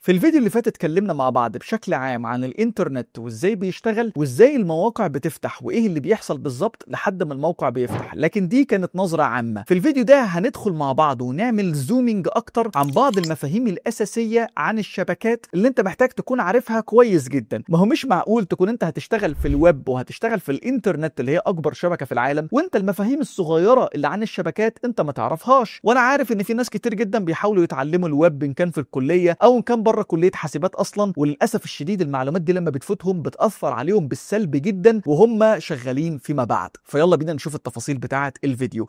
في الفيديو اللي فات اتكلمنا مع بعض بشكل عام عن الانترنت وازاي بيشتغل وازاي المواقع بتفتح وايه اللي بيحصل بالظبط لحد ما الموقع بيفتح، لكن دي كانت نظرة عامة. في الفيديو ده هندخل مع بعض ونعمل zooming اكتر عن بعض المفاهيم الاساسية عن الشبكات اللي انت محتاج تكون عارفها كويس جدا. ما هو مش معقول تكون انت هتشتغل في الويب وهتشتغل في الانترنت اللي هي اكبر شبكة في العالم وانت المفاهيم الصغيرة اللي عن الشبكات انت ما تعرفهاش. وانا عارف ان في ناس كتير جدا بيحاولوا يتعلموا الويب ان كان في الكلية او ان كان بره كلية حاسبات اصلا، وللاسف الشديد المعلومات دي لما بتفوتهم بتاثر عليهم بالسلب جدا وهم شغالين فيما بعد. فيلا بينا نشوف التفاصيل بتاعة الفيديو.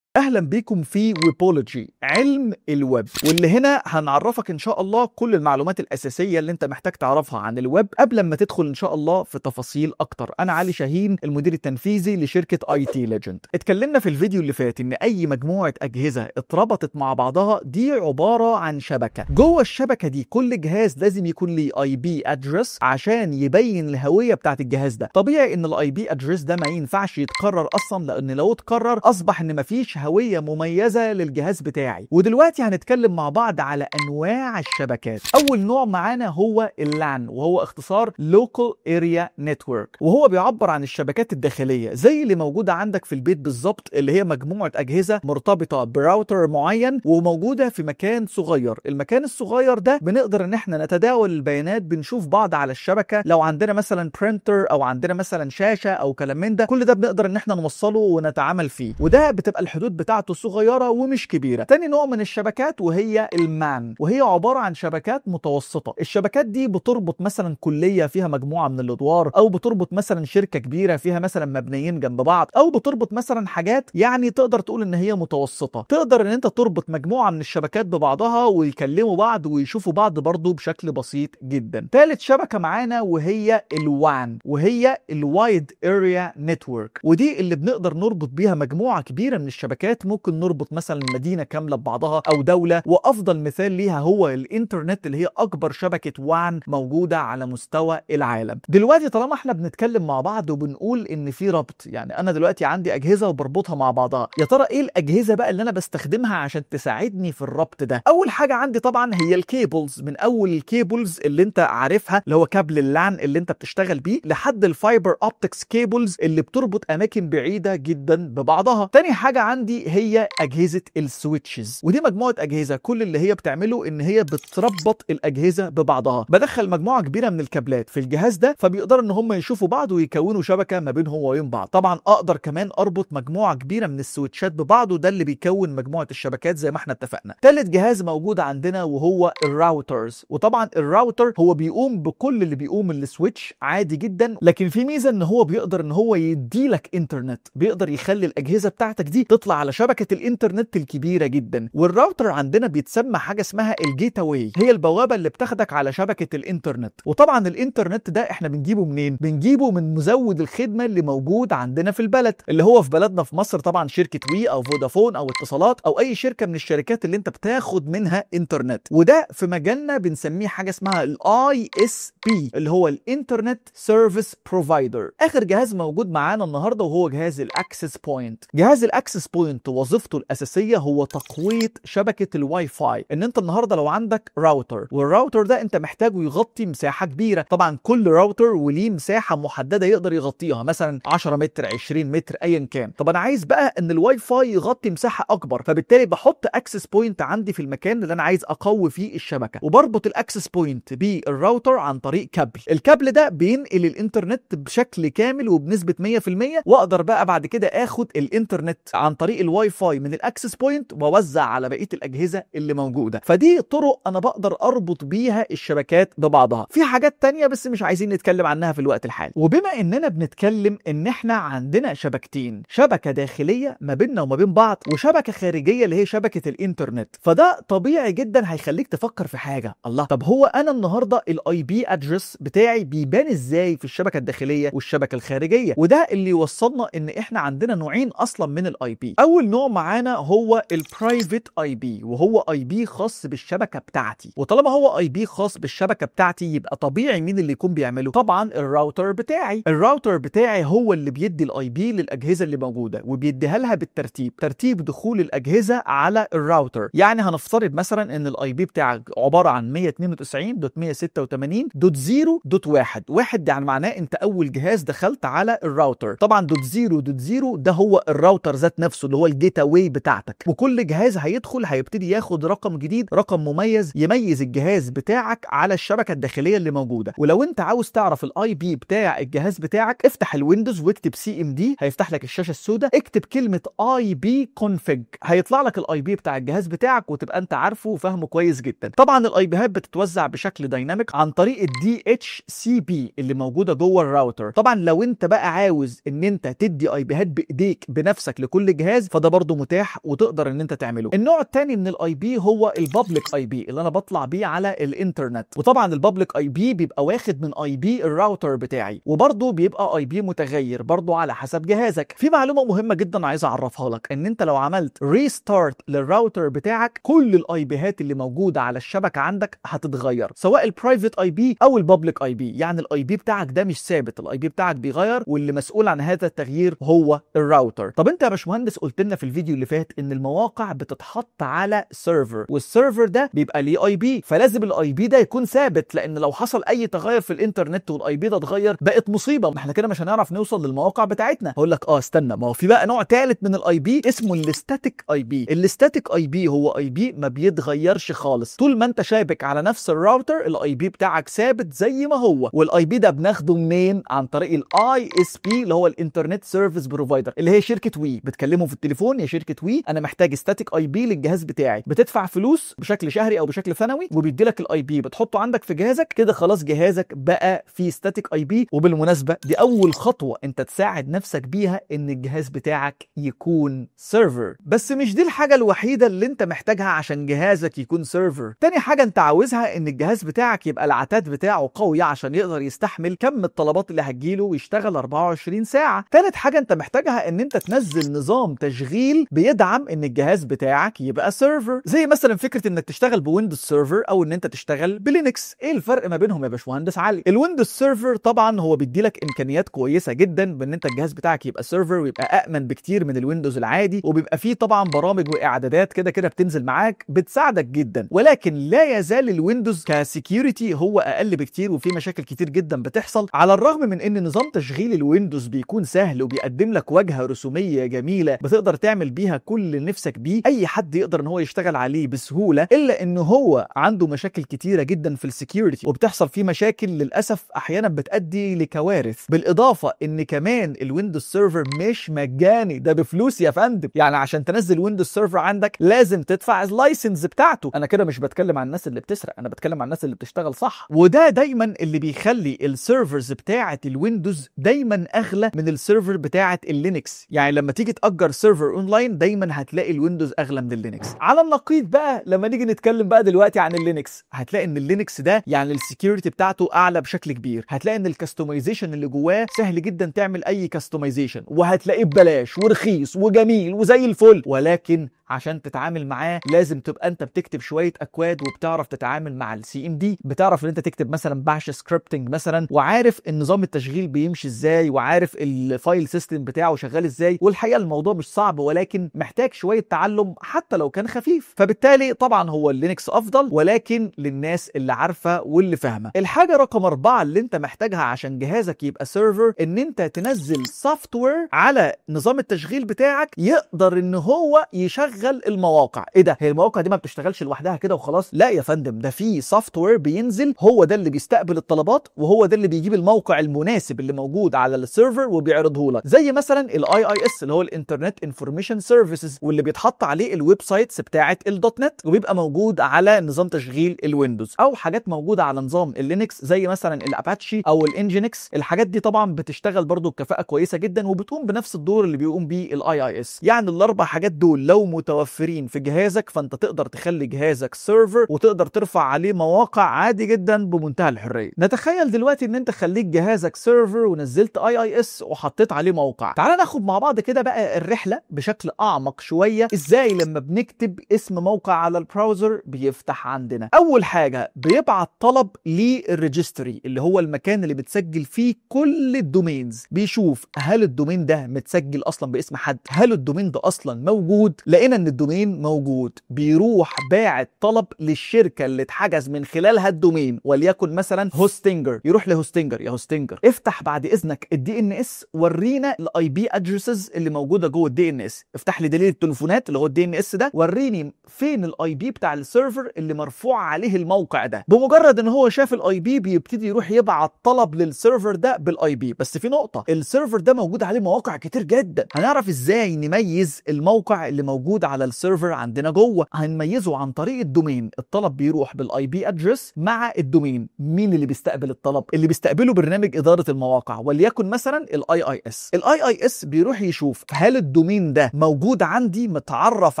اهلا بيكم في Webology، علم الويب، واللي هنا هنعرفك ان شاء الله كل المعلومات الاساسية اللي انت محتاج تعرفها عن الويب قبل ما تدخل ان شاء الله في تفاصيل اكتر. انا علي شاهين، المدير التنفيذي لشركة IT Legend. اتكلمنا في الفيديو اللي فات ان اي مجموعة اجهزة اتربطت مع بعضها دي عبارة عن شبكة. جوه الشبكة دي كل جهاز لازم يكون ليه IP address عشان يبين الهوية بتاعت الجهاز ده. طبيعي ان ال IP address ده ما ينفعش يتكرر اصلا، لان لو اتكرر اصبح ان مفيش هوية مميزة للجهاز بتاعي. ودلوقتي هنتكلم مع بعض على أنواع الشبكات. أول نوع معانا هو ال LAN، وهو اختصار Local Area Network، وهو بيعبر عن الشبكات الداخلية زي اللي موجودة عندك في البيت بالظبط، اللي هي مجموعة أجهزة مرتبطة براوتر معين وموجودة في مكان صغير. المكان الصغير ده بنقدر إن احنا نتداول البيانات، بنشوف بعض على الشبكة. لو عندنا مثلا printer أو عندنا مثلا شاشة أو كلام من ده، كل ده بنقدر إن احنا نوصله ونتعامل فيه، وده بتبقى الحدود بتاعته صغيرة ومش كبيرة. تاني نوع من الشبكات وهي ال MAN، وهي عبارة عن شبكات متوسطة. الشبكات دي بتربط مثلا كلية فيها مجموعة من الأدوار، أو بتربط مثلا شركة كبيرة فيها مثلا مبنيين جنب بعض، أو بتربط مثلا حاجات يعني تقدر تقول إن هي متوسطة. تقدر إن أنت تربط مجموعة من الشبكات ببعضها ويكلموا بعض ويشوفوا بعض برضو بشكل بسيط جدا. تالت شبكة معانا وهي ال WAN، وهي ال wide area network، ودي اللي بنقدر نربط بيها مجموعة كبيرة من الشبكات. ممكن نربط مثلا مدينة كاملة ببعضها أو دولة، وأفضل مثال ليها هو الإنترنت اللي هي أكبر شبكة WAN موجودة على مستوى العالم. دلوقتي طالما احنا بنتكلم مع بعض وبنقول إن في ربط، يعني أنا دلوقتي عندي أجهزة وبربطها مع بعضها، يا ترى إيه الأجهزة بقى اللي أنا بستخدمها عشان تساعدني في الربط ده؟ أول حاجة عندي طبعا هي ال cables، من أول ال cables اللي أنت عارفها اللي هو كابل ال LAN اللي أنت بتشتغل بيه، لحد ال fiber optics cables اللي بتربط أماكن بعيدة جدا ببعضها. تاني حاجة عندي هي أجهزة ال switches، ودي مجموعة أجهزة كل اللي هي بتعمله إن هي بتربط الأجهزة ببعضها. بدخل مجموعة كبيرة من الكابلات في الجهاز ده، فبيقدروا إن هم يشوفوا بعض ويكونوا شبكة ما بينهم وبين بعض. طبعا أقدر كمان أربط مجموعة كبيرة من السويتشات ببعض، وده اللي بيكون مجموعة الشبكات زي ما احنا اتفقنا. تالت جهاز موجود عندنا وهو ال routers، وطبعا الراوتر هو بيقوم بكل اللي بيقوم ال switch عادي جدا، لكن في ميزة إن هو بيقدر إن هو يديلك إنترنت، بيقدر يخلي الأجهزة بتاعتك دي تطلع على شبكة الانترنت الكبيرة جدا. والراوتر عندنا بيتسمى حاجة اسمها ال gateway، هي البوابة اللي بتاخدك على شبكة الانترنت. وطبعا الانترنت ده احنا بنجيبه منين؟ بنجيبه من مزود الخدمة اللي موجود عندنا في البلد، اللي هو في بلدنا في مصر طبعا شركة وي او فودافون او اتصالات او اي شركة من الشركات اللي انت بتاخد منها انترنت. وده في مجالنا بنسميه حاجة اسمها ال ISP، اللي هو ال internet service provider. اخر جهاز موجود معانا النهارده وهو جهاز ال access point. جهاز ال access point وظيفته الاساسية هو تقوية شبكة الواي فاي. ان انت النهارده لو عندك راوتر، والراوتر ده انت محتاجه يغطي مساحة كبيرة، طبعا كل راوتر وليه مساحة محددة يقدر يغطيها، مثلا 10 متر 20 متر ايا كان. طب انا عايز بقى ان الواي فاي يغطي مساحة اكبر، فبالتالي بحط access point عندي في المكان اللي انا عايز اقوي فيه الشبكة، وبربط ال access point بال router عن طريق كابل. الكابل ده بينقل الانترنت بشكل كامل وبنسبة 100%، واقدر بقى بعد كده اخد الانترنت عن طريق الواي فاي من ال access point واوزع على بقية الاجهزة اللي موجودة. فدي طرق انا بقدر اربط بيها الشبكات ببعضها. في حاجات تانية بس مش عايزين نتكلم عنها في الوقت الحالي. وبما اننا بنتكلم ان احنا عندنا شبكتين، شبكة داخلية ما بيننا وما بين بعض، وشبكة خارجية اللي هي شبكة الانترنت، فده طبيعي جدا هيخليك تفكر في حاجة. الله، طب هو انا النهارده ال IP address بتاعي بيبان ازاي في الشبكة الداخلية والشبكة الخارجية؟ وده اللي يوصلنا ان احنا عندنا نوعين اصلا من ال IP. اول نوع معانا هو ال private IP، وهو IP خاص بالشبكه بتاعتي. وطالما هو IP خاص بالشبكه بتاعتي يبقى طبيعي مين اللي يكون بيعمله؟ طبعا الراوتر بتاعي. الراوتر بتاعي هو اللي بيدي ال IP للاجهزة اللي موجودة وبيديها لها بالترتيب، ترتيب دخول الاجهزة على الراوتر. يعني هنفترض مثلا ان ال IP بتاعك عبارة عن 192.168.0.1، واحد يعني معناه انت اول جهاز دخلت على الراوتر. طبعا dot 0 dot 0 ده هو الراوتر ذات نفسه اللي هو ال gateway بتاعتك، وكل جهاز هيدخل هيبتدي ياخد رقم جديد، رقم مميز يميز الجهاز بتاعك على الشبكة الداخلية اللي موجودة. ولو انت عاوز تعرف ال IP بتاع الجهاز بتاعك افتح ال Windows واكتب CMD، هيفتح لك الشاشة السوداء، اكتب كلمة IP config هيطلع لك ال IP بتاع الجهاز بتاعك وتبقى انت عارفه وفاهمه كويس جدا. طبعا ال IP هات بتتوزع بشكل dynamic عن طريق ال DHCP اللي موجودة جوه الراوتر. طبعا لو انت بقى عاوز ان انت تدي IP هات بايديك بنفسك لكل جهاز فده برضو متاح وتقدر ان انت تعمله. النوع الثاني من ال IP هو ال public IP اللي انا بطلع بيه على الانترنت، وطبعا ال public IP بيبقى واخد من IP ال router بتاعي، وبرضو بيبقى IP متغير برضو على حسب جهازك. في معلومة مهمة جدا عايز اعرفها لك، ان انت لو عملت restart لل router بتاعك كل ال IP هات اللي موجودة على الشبكة عندك هتتغير، سواء ال private IP او ال public IP. يعني ال IP بتاعك ده مش ثابت، ال IP بتاعك بيغير، واللي مسؤول عن هذا التغيير هو الراوتر. طب انت يا باشمهندس قلت لنا في الفيديو اللي فات ان المواقع بتتحط على server، وال server ده بيبقى ليه IP، فلازم ال IP ده يكون ثابت، لان لو حصل اي تغير في الانترنت وال IP ده اتغير بقت مصيبة، ما احنا كده مش هنعرف نوصل للمواقع بتاعتنا. هقول لك استنى، ما هو في بقى نوع ثالث من ال IP اسمه ال static IP. ال static IP هو IP ما بيتغيرش خالص، طول ما انت شابك على نفس ال router ال IP بتاعك ثابت زي ما هو. وال IP ده بناخده منين؟ عن طريق ال ISP اللي هو ال internet service provider اللي هي شركة وي. بتكلمهم في التليفون، يا شركة وي انا محتاج static IP للجهاز بتاعي، بتدفع فلوس بشكل شهري او بشكل سنوي وبيدي لك ال IP، بتحطه عندك في جهازك كده، خلاص جهازك بقى فيه static IP. وبالمناسبة دي اول خطوة انت تساعد نفسك بيها ان الجهاز بتاعك يكون server. بس مش دي الحاجة الوحيدة اللي انت محتاجها عشان جهازك يكون server. تاني حاجة انت عاوزها ان الجهاز بتاعك يبقى العتاد بتاعه قوي عشان يقدر يستحمل كم الطلبات اللي هتجيله ويشتغل 24 ساعة. تالت حاجة انت محتاجها ان انت تنزل نظام تشغيل بيدعم ان الجهاز بتاعك يبقى server، زي مثلا فكرة انك تشتغل ب Windows Server او ان انت تشتغل ب Linux. ايه الفرق ما بينهم يا باشمهندس علي؟ ال Windows Server طبعا هو بيدي لك امكانيات كويسة جدا بان انت الجهاز بتاعك يبقى server ويبقى امن بكتير من ال Windows العادي، وبيبقى فيه طبعا برامج واعدادات كده كده بتنزل معاك بتساعدك جدا. ولكن لا يزال ال Windows ك security هو اقل بكتير، وفي مشاكل كتير جدا بتحصل، على الرغم من ان نظام تشغيل ال Windows بيكون سهل وبيقدم لك واجهه رسوميه جميلة بتقدر تعمل بيها كل اللي نفسك بيه، اي حد يقدر ان هو يشتغل عليه بسهولة، الا ان هو عنده مشاكل كتيرة جدا في ال security، وبتحصل فيه مشاكل للاسف احيانا بتؤدي لكوارث. بالاضافة ان كمان ال Windows Server مش مجاني، ده بفلوس يا فندم. يعني عشان تنزل Windows Server عندك لازم تدفع ال license بتاعته. انا كده مش بتكلم عن الناس اللي بتسرق، انا بتكلم عن الناس اللي بتشتغل صح. وده دايما اللي بيخلي ال servers بتاعه ال Windows دايما اغلى من ال server بتاعه ال Linux. يعني لما تيجي تاجر server online دايما هتلاقي ال Windows اغلى من ال Linux. على النقيض بقى لما نيجي نتكلم بقى دلوقتي عن ال Linux، هتلاقي ان ال Linux ده يعني ال security بتاعته اعلى بشكل كبير، هتلاقي ان ال customization اللي جواه سهل جدا تعمل اي customization، وهتلاقيه ببلاش ورخيص وجميل وزي الفل. ولكن عشان تتعامل معاه لازم تبقى انت بتكتب شوية اكواد وبتعرف تتعامل مع ال CMD، بتعرف ان انت تكتب مثلا bash scripting مثلا، وعارف النظام التشغيل بيمشي ازاي، وعارف ال file system بتاعه شغال ازاي. والحقيقة الموضوع مش صعب، ولكن محتاج شوية تعلم حتى لو كان خفيف. فبالتالي طبعا هو ال Linux افضل، ولكن للناس اللي عارفه واللي فاهمه. الحاجة رقم 4 اللي انت محتاجها عشان جهازك يبقى server، ان انت تنزل software على نظام التشغيل بتاعك يقدر ان هو يشغل المواقع. ايه ده؟ هي المواقع دي ما بتشتغلش لوحدها كده وخلاص؟ لا يا فندم، ده في software بينزل هو ده اللي بيستقبل الطلبات، وهو ده اللي بيجيب الموقع المناسب اللي موجود على ال server وبيعرضه لك، زي مثلا ال IIS اللي هو ال Internet Information Services، واللي بيتحط عليه ال websites بتاعه ال .NET، وبيبقى موجود على نظام تشغيل ال Windows، او حاجات موجودة على نظام ال Linux زي مثلا الاباتشي او ال Nginx. الحاجات دي طبعا بتشتغل برضو بكفاءة كويسة جدا، وبتقوم بنفس الدور اللي بيقوم بيه ال IIS. يعني الاربع حاجات دول لو متوفرين في جهازك فانت تقدر تخلي جهازك server وتقدر ترفع عليه مواقع عادي جدا بمنتهى الحرية. نتخيل دلوقتي ان انت خليت جهازك server ونزلت IIS وحطيت عليه موقع. تعال ناخد مع بعض كده بقى الرحلة الرحلة بشكل اعمق شوية، ازاي لما بنكتب اسم موقع على ال browser بيفتح عندنا. اول حاجة بيبعت طلب لل registry اللي هو المكان اللي بتسجل فيه كل ال domains، بيشوف هل ال domain ده متسجل اصلا باسم حد، هل ال domain ده اصلا موجود. لقينا ان ال domain موجود، بيروح باعت طلب للشركة اللي اتحجز من خلالها ال domain، وليكن مثلا Hostinger. يروح ل Hostinger، يا Hostinger افتح بعد اذنك ال DNS، ورينا ال IP addresses اللي موجودة جوه ال DNS، افتح لي دليل التليفونات اللي هو ال DNS ده، وريني فين ال IP بتاع ال server اللي مرفوع عليه الموقع ده. بمجرد ان هو شاف ال IP بيبتدي يروح يبعت طلب لل server ده بال IP. بس في نقطة، ال server ده موجود عليه مواقع كتير جدا، هنعرف ازاي نميز الموقع اللي موجود على ال server عندنا جوه؟ هنميزه عن طريق ال domain. الطلب بيروح بال IP address مع ال domain. مين اللي بيستقبل الطلب؟ اللي بيستقبله برنامج ادارة المواقع، وليكن مثلا ال IIS. ال IIS بيروح يشوف هل ال domain ده موجود عندي، متعرف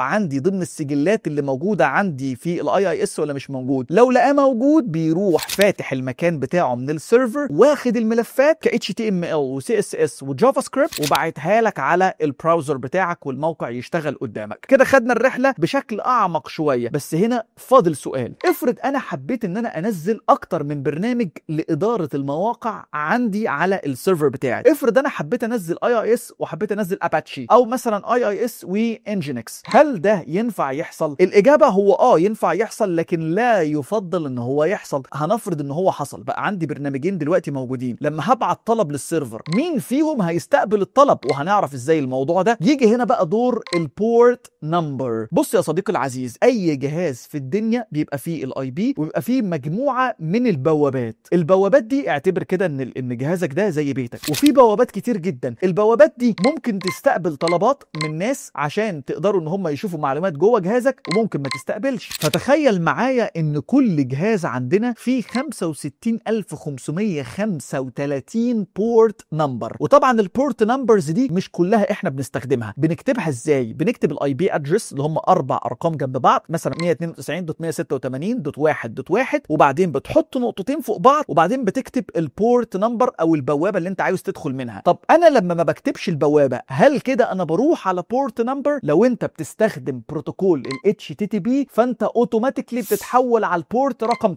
عندي ضمن السجلات اللي موجودة عندي في ال IIS ولا مش موجود. لو لقاه موجود بيروح فاتح المكان بتاعه من ال server، واخد الملفات ك HTML و CSS و JavaScript وبعتها لك على ال browser بتاعك والموقع يشتغل قدامك. كده خدنا الرحلة بشكل اعمق شوية. بس هنا فاضل سؤال، افرض انا حبيت ان انا انزل اكتر من برنامج لادارة المواقع عندي على ال server بتاعي، افرض انا حبيت انزل IIS وحبيت انزل اباتشي، او مثلا IIS و Nginx، هل ده ينفع يحصل؟ الاجابة هو ينفع يحصل، لكن لا يفضل ان هو يحصل. هنفرض ان هو حصل، بقى عندي برنامجين دلوقتي موجودين، لما هبعت طلب لل server مين فيهم هيستقبل الطلب؟ وهنعرف ازاي الموضوع ده. يجي هنا بقى دور ال port number. بص يا صديقي العزيز، اي جهاز في الدنيا بيبقى فيه ال IP وبيبقى فيه مجموعة من البوابات. البوابات دي اعتبر كده ان جهازك ده زي بيتك، وفي بوابات كتير جدا. البوابات دي ممكن تستقبل طلبات من ناس عشان تقدروا ان هم يشوفوا معلومات جوه جهازك، وممكن ما تستقبلش. فتخيل معايا ان كل جهاز عندنا فيه 65535 port number، وطبعا ال port numbers دي مش كلها احنا بنستخدمها. بنكتبها ازاي؟ بنكتب ال IP address اللي هم 4 ارقام جنب بعض، مثلا 192.186.1.1، وبعدين بتحط نقطتين فوق بعض، وبعدين بتكتب ال port number او البوابة اللي انت عاوز تدخل منها. طب انا لما ما بكتبش البوابة هل كده انا بروح على port number؟ لو انت بتستخدم بروتوكول ال HTTP فانت automatically بتتحول على ال port رقم 80،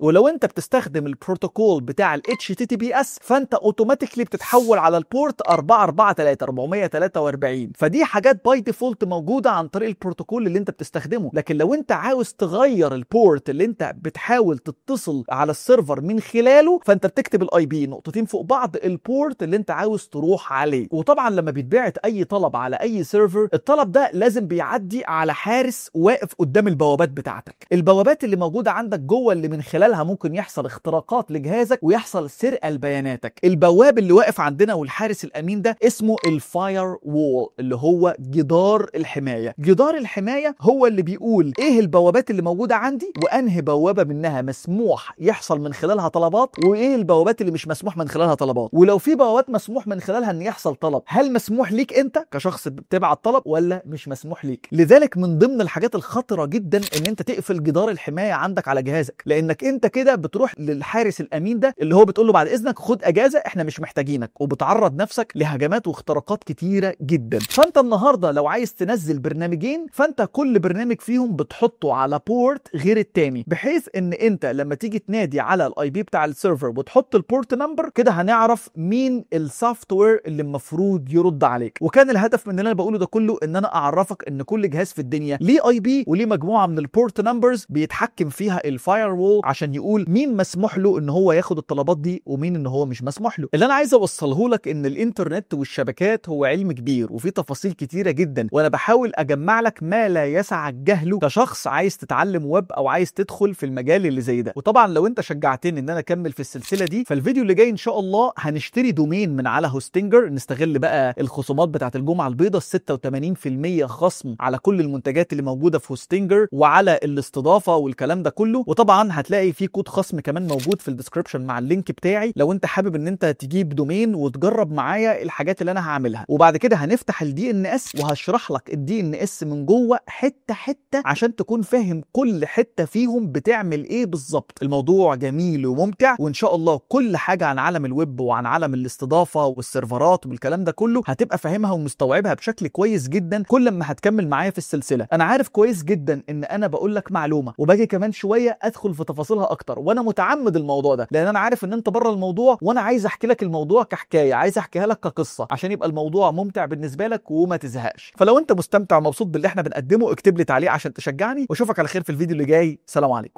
ولو انت بتستخدم البروتوكول بتاع ال HTTPS فانت automatically بتتحول على ال port 443 443. فدي حاجات by default موجودة عن طريق البروتوكول اللي انت بتستخدمه. لكن لو انت عاوز تغير ال port اللي انت بتحاول تتصل على ال server من خلاله فانت بتكتب ال IP نقطتين فوق بعض ال port اللي انت عاوز تروح عليه. وطبعا لما بيتبعت اي طلب على اي server، الطلب ده لازم بيعدي على حارس واقف قدام البوابات بتاعتك. البوابات اللي موجودة عندك جوه اللي من خلالها ممكن يحصل اختراقات لجهازك ويحصل سرقه لبياناتك. البواب اللي واقف عندنا والحارس الامين ده اسمه ال firewall اللي هو جدار الحماية. جدار الحماية هو اللي بيقول ايه البوابات اللي موجودة عندي، وانهي بوابه منها مسموح يحصل من خلالها طلبات، وايه البوابات اللي مش مسموح من خلالها طلبات. ولو في بوابات مسموح من خلالها ان يحصل طلب، هل مسموح ليك انت كشخص بتبعت طلب ولا مش مسموح ليك؟ لذلك من ضمن الحاجات الخطرة جدا ان انت تقفل جدار الحماية عندك على جهازك، لانك انت كده بتروح للحارس الامين ده اللي هو بتقول له بعد اذنك خد اجازه احنا مش محتاجينك، وبتعرض نفسك لهجمات واختراقات كتيرة جدا. فانت النهارده لو عايز تنزل برنامجين فانت كل برنامج فيهم بتحطه على port غير التاني، بحيث ان انت لما تيجي تنادي على ال IP بتاع ال server وتحط ال port number كده هنعرف مين ال software اللي المفروض يرد عليك. وكان الهدف من اللي انا بقوله ده كله ان انا اعرفك ان كل جهاز في الدنيا ليه IP وليه مجموعة من ال port numbers بيتحكم فيها ال firewall عشان يقول مين مسموح له ان هو ياخد الطلبات دي ومين ان هو مش مسموح له. اللي انا عايز اوصله لك ان الانترنت والشبكات هو علم كبير وفيه تفاصيل كتيرة جدا، وانا بحاول اجمع لك ما لا يسعك جهله كشخص عايز تتعلم ويب او عايز تدخل في المجال اللي زي ده. وطبعا لو انت شجعتني ان انا اكمل في السلسلة دي، فالفيديو اللي جاي ان شاء الله هنشتري domain من على Hostinger، نستغل بقى الخصومات بتاعه الجمعة البيضاء 86% خصم على كل المنتجات اللي موجودة في Hostinger وعلى الاستضافة والكلام ده كله. وطبعا هتلاقي في كود خصم كمان موجود في ال description مع ال link بتاعي لو انت حابب ان انت تجيب domain وتجرب معايا الحاجات اللي انا هعملها. وبعد كده هنفتح ال DNS وهشرح لك ال DNS من جوه حتة حتة عشان تكون فاهم كل حتة فيهم بتعمل ايه بالظبط. الموضوع جميل وممتع، وان شاء الله كل حاجة عن عالم الويب وعن عالم الاستضافة والسيرفرات والكلام ده كله هتبقى فاهمها ومستوعبها. هتستوعبها بشكل كويس جدا كل ما هتكمل معايا في السلسلة. انا عارف كويس جدا ان انا بقول لك معلومة وباجي كمان شوية ادخل في تفاصيلها اكتر، وانا متعمد الموضوع ده لان انا عارف ان انت بره الموضوع، وانا عايز احكي لك الموضوع كحكايه، عايز احكيها لك كقصة عشان يبقى الموضوع ممتع بالنسبة لك وما تزهقش. فلو انت مستمتع ومبسوط باللي احنا بنقدمه اكتب لي تعليق عشان تشجعني، واشوفك على خير في الفيديو اللي جاي. سلام عليكم.